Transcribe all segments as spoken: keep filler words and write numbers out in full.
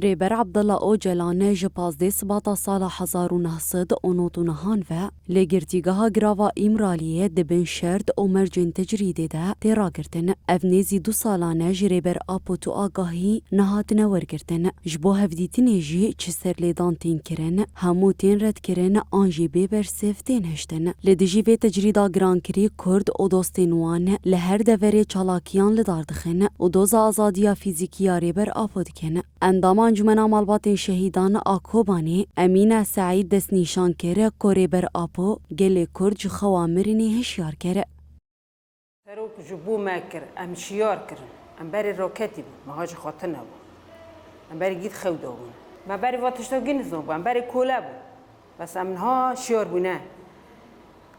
Rêber Abdullah Ocalan ji pazdeh Sibata sala hezar û neh sed û nod û nehan ve li Girtîgeha Girava Îmraliyê di bin şert û mercên tecrîdê de tê ragirtin. Ev nêzî du salan e ji Rêber Apo tu agahî nehatine wergirtin. Ji bo hevdîtinê jî çi serlêdan tên kirin, hemû tên redkirin an jî bê bersiv tên hiştin. Li dijî vê tecrîda girankirî Kurd û dostên wan li her deverê çalakiyan li dar dixin û doza azadiya fîzîkî ya Rêber Apo dikin. Endama Encûmena Malbatên Şehîdan a Kobanê, Emîne Seîd destnîşan kir ku Rêber Apo gelê Kurd ji xewa mirinê hişyar kir. Serok ji bo me kir, em şiyar kirin. Em berê roketî bûn, me ha ji xwe tune bûn. Em berê gît xew dabûn. Me berê va tişta gî nizanbû, em berê kole bûn. Bes em niha şiyar bûne.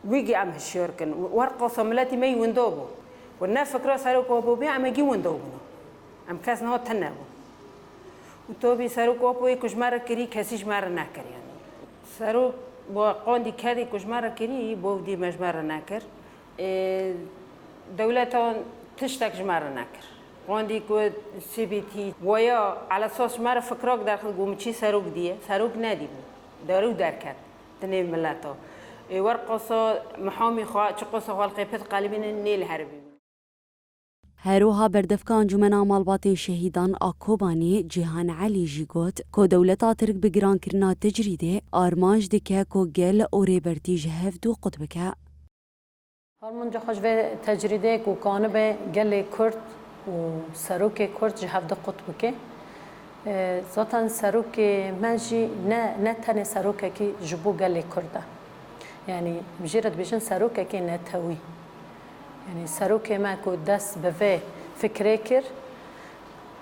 Wî gî em hişyar kin. Wer qasa miletî me yî winda bû. Wer ne fikra Serok Apo bê, em ê gî winda bûn. Em kes niha tune bûn. Û tabî Serok Apoyê ku ji me re kirî, kesî ji me re nekir yanî. Serok bo qandî kedê ku ji me re kirî, bo dî me ji me re nekir. Ê, dewletan tiştek ji me re nekir. Qandî ku C B T waya elesas ji me re fikrak derxist, got min çî Serok diye. Serok nedîbû. Derû derket di nêv mileta. Ê, wer qasa mihamî xwe, çi qasa xwe li qêpet qelibînin nê li heribî. Her wiha berdevka Encûmena Malbatên Şehîdan a Kobanê Cîhan Elî jî got ku dewleta Tirk bi girankirina tecrîdê armanc dike ku gel û Rêbertî ji hev du qut bike. Armanca xwe ji vê tecrîdê ku kanibe gelê Kurd û serokê Kurd ji hev du qut bike. E, zaten serokê me jî ne, ne tenê serokekî ji bo gelê Kurd e. Yanî, bi jê re dibêjin serokekê netewî. Yanî, serokê me ku dest bi vê fikrê kir,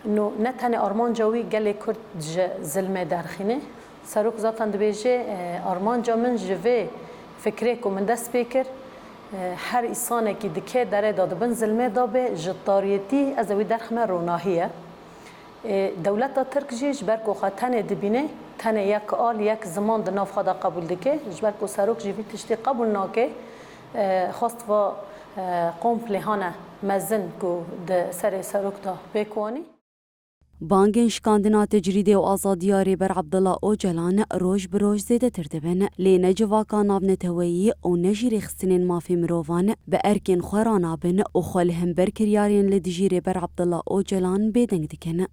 no, ne tenê armanca wî gelê Kurd ji zilmê derxîne. Serok zaten dibêje, e, armanca min ji vê fikrê ku min dest pê kir, e, her îsanekî di kê derê de di bin zilmê de be, ji tariyetî ez ê wî derxime ronahî ye. Ê, dewleta Tirk jî ji ber ku xwe tenê dibîne, tenê yek al, yek ziman di nav xwe de qebûl dike, ji ber ku serok jî vî tiştî qebûl nake, e, xwest va, e, komplê hane mezin ku di serê serok de pêk wanî. Bangên şikandina tecrîdê û azadiya Rêber Abdullah Ocalan roj bi roj zêdetir dibin, lê ne civaka navneteweyî û ne jî rêxistinên mafê mirovan bi erkên xwe ranabin û xwe li hember kiryarên li dijî Rêber Abdullah Ocalan bêdeng dikin.